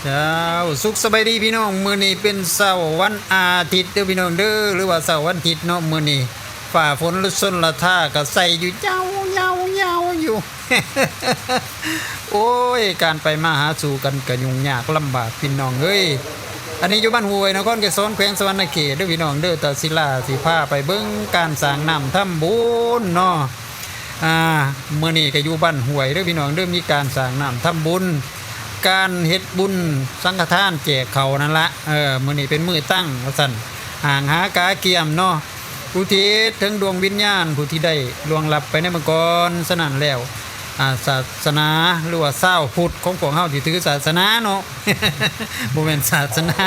ເຈົ້າ ສຸກສະບາຍດີພີ່ນ້ອງ, ມື້ນີ້ເປັນເຊົ້າວັນອາທິດເດີພີ່ນ້ອງເດີ ຫຼືວ່າເຊົ້າວັນທິດເນາະ. ມື້ນີ້ຟ້າຝົນລະຊົນລະທາກະໃສ່ຢູ່ເຍົາໆຢູ່. ໂອ້ຍ ການໄປມາຫາສູ່ກັນກະຫຍຸ້ງຍາກລຳບາກພີ່ນ້ອງເອີຍ. ອັນນີ້ຢູ່ບ້ານຫ້ວຍ ນະຄອນໄກສອນ ແຂວງສະຫວັນນະເຂດເດີພີ່ນ້ອງເດີ. ຕາສິລາຊິພາໄປເບິ່ງການສ້າງນ້ຳທຳບຸນເນາະ. ອ່າ ມື້ນີ້ກະຢູ່ບ້ານຫ້ວຍເດີພີ່ນ້ອງເດີ ມີການສ້າງນ້ຳທຳບຸນ ການເຮັດບຸນສັງຄະທານແຈກເຂົ້ານັ້ນລະ. ເອີ ມື້ນີ້ເປັນມື້ຕັ້ງວ່າຊັ້ນ ຫ້າງຫາກາກຽມເນາະ ອຸທິດເຖິງດວງວິນຍານຜູ້ທີ່ໄດ້ລ່ວງລັບໄປໃນເມື່ອກ່ອນ. ສະນັ້ນແລ້ວ ອ່າ ສາສະໜາ ຫຼືວ່າຊາວພຸດຂອງພວກເຮົາທີ່ຖືສາສະໜາເນາະ ບໍ່ແມ່ນສາສະໜາ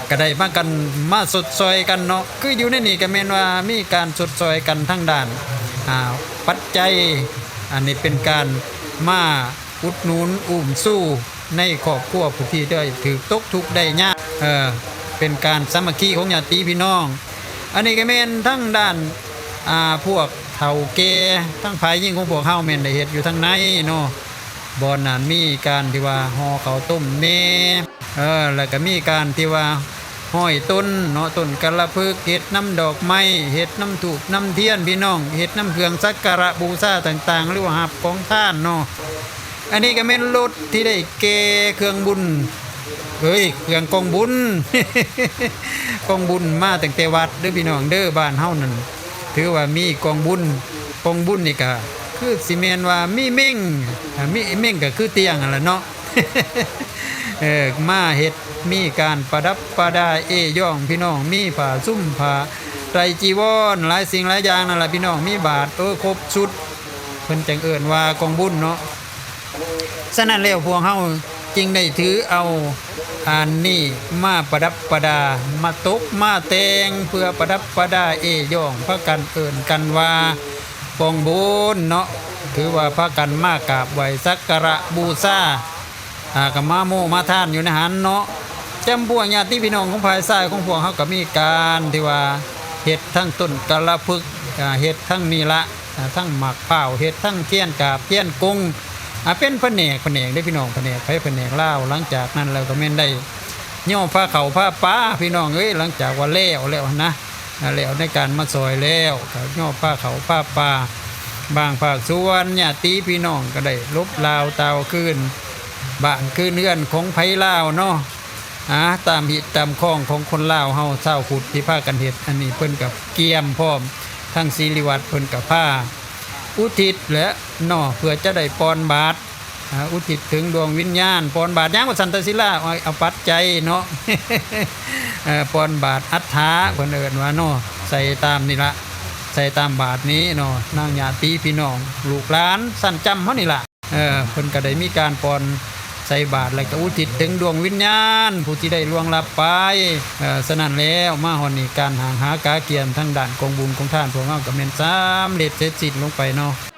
ກະໄດ້ພາກັນມາຊົດຊ່ອຍກັນເນາະ. ຄືຢູ່ໃນນີ້ກະແມ່ນວ່າມີການຊົດຊ່ອຍກັນທາງດ້ານ ອ່າ ປັດໄຈ, ອັນນີ້ເປັນການມາອຸດໜູນອຸ້ມຊູໃນຄອບຄົວຜູ້ທີ່ໄດ້ຖືກຕົກທຸກໄດ້ຍາກ, ເອີ ເປັນການສາມັກຄີຂອງຍາດຕິພີ່ນ້ອງ. ອັນນີ້ກະແມ່ນທາງດ້ານ ອ່າ ພວກເຖົ້າແກ່ ທັງຝ່າຍຍິງຂອງພວກເຮົາແມ່ນໄດ້ເຮັດຢູ່ທາງໃນເນາະ. ບ່ອນນັ້ນມີການທີ່ວ່າຫໍ່ເຂົ້າຕົ້ມແດ່ ເອີ ແລ້ວກະມີການທີ່ວ່າຮ້ອຍຕົ້ນເນາະ ຕົ້ນກາລະພຶກ ເຮັດນຳດອກໄມ້ ເຮັດນຳທູບນຳທຽນພີ່ນ້ອງ ເຮັດນຳເຄື່ອງສັກກາລະບູຊາຕ່າງໆ ຫຼືວ່າຮັບຂອງທານເນາະ. ອັນນີ້ກະແມ່ນລົດທີ່ໄດ້ແກ່ເຄື່ອງບຸນ ເອີຍ ເຄື່ອງກອງບຸນ ກອງບຸນມາຕັ້ງແຕ່ວັດເດີພີ່ນ້ອງເດີ. ບ້ານເຮົານັ້ນຖືວ່າມີກອງບຸນ, ກອງບຸນນີ້ກະຄືຊິແມ່ນວ່າມີເມັ້ງ ອ່າ ມີເມັ້ງກະຄືຕຽງຫັ້ນລະເນາະ ເອີ ມາເຮັດ ມີການປະດັບປະດາເອ້ຍ້ອງພີ່ນ້ອງ ມີຜ້າຊຸ່ມຜ້າໄຕຈີວອນ ຫຼາຍສິ່ງຫຼາຍຢ່າງນັ້ນລະພີ່ນ້ອງ ມີບາດ ເອີ ຄົບຊຸດ ເພິ່ນຈັ່ງເອີ້ນວ່າກອງບຸນເນາະ. ສະນັ້ນແລ້ວ ພວກເຮົາຈຶ່ງໄດ້ຖືເອົາອັນນີ້ມາປະດັບປະດາ ມາຕົກມາແຕ່ງ ເພື່ອປະດັບປະດາເອ້ຍ້ອງ ພາກັນເອີ້ນກັນວ່າກອງບຸນເນາະ. ຖືວ່າພາກັນມາກາບໄຫວ້ສັກກາລະບູຊາ ອ່າ ກະມາໂມມາທານຢູ່ໃນຫັ້ນເນາະ. ຈຳພວກຍາດຕິພີ່ນ້ອງຂອງຝ່າຍຊາຍຂອງພວກເຮົາກະມີການທີ່ວ່າເຮັດທັງຕົ້ນກາລະພຶກ ອ່າ ເຮັດທັງນີ້ລະ ອ່າ ທັງໝາກພ້າວ ເຮັດທັງທຽນກາບທຽນກົງ ອ່າ ເປັນພະແນກພະແນກເດ້ພີ່ນ້ອງ ພະແນກໃຜພະແນກລາວ. ຫຼັງຈາກນັ້ນແລ້ວກະແມ່ນໄດ້ຍໍພາເຂົ້າພາປາພີ່ນ້ອງເອີຍ. ຫຼັງຈາກວ່າແລ້ວແລ້ວຫັ້ນນະ ອ່າ ແລ້ວໃນການມາຊ່ອຍແລ້ວ ກະຍໍພາເຂົ້າພາປາ ບາງພາກສ່ວນຍາດຕິພີ່ນ້ອງກະໄດ້ຫຼົບລາວຕ່າວຄືນບ້ານຄືນເຮືອນຂອງໃຜລາວເນາະ. ອ່າ ຕາມຮີດຕາມຄອງຂອງຄົນລາວເຮົາ ຊາວພຸດທີ່ພາກັນເຮັດ ອັນນີ້ເພິ່ນກະກຽມພ້ອມ ທັງສີລິວັດເພິ່ນກະພາອຸທິດແຫຼະເນາະ ເພື່ອຈະໄດ້ປ່ອນບາດ ອ່າ ອຸທິດເຖິງດວງວິນຍານ ປ່ອນບາດຫຍັງວ່າຊັ້ນ ຕາສິລາ ເອົາ ເອົາປັດໄຈເນາະ ເອີ ປ່ອນບາດອັດຖາ ເພິ່ນເອີ້ນວ່າເນາະ ໃສ່ຕາມນີ້ລະ ໃສ່ຕາມບາດນີ້ເນາະ. ນາງຍາດຕິພີ່ນ້ອງ ລູກຫຼານຊັ້ນຈຳເຮົານີ້ລະ ເອີ ເພິ່ນກະໄດ້ມີການປ່ອນໃສ່ບາດ ແລະກະອຸທິດເຖິງດວງວິນຍານຜູ້ທີ່ໄດ້ລ່ວງລັບໄປ. ເອີ ສະນັ້ນແລ້ວ ມາຮອດນີ້ ການຫ້າງຫາກາກຽມທາງດ້ານກອງບຸນກອງທານພວກເຮົາກະແມ່ນສຳເລັດເສັດສິ້ນລົງໄປເນາະ.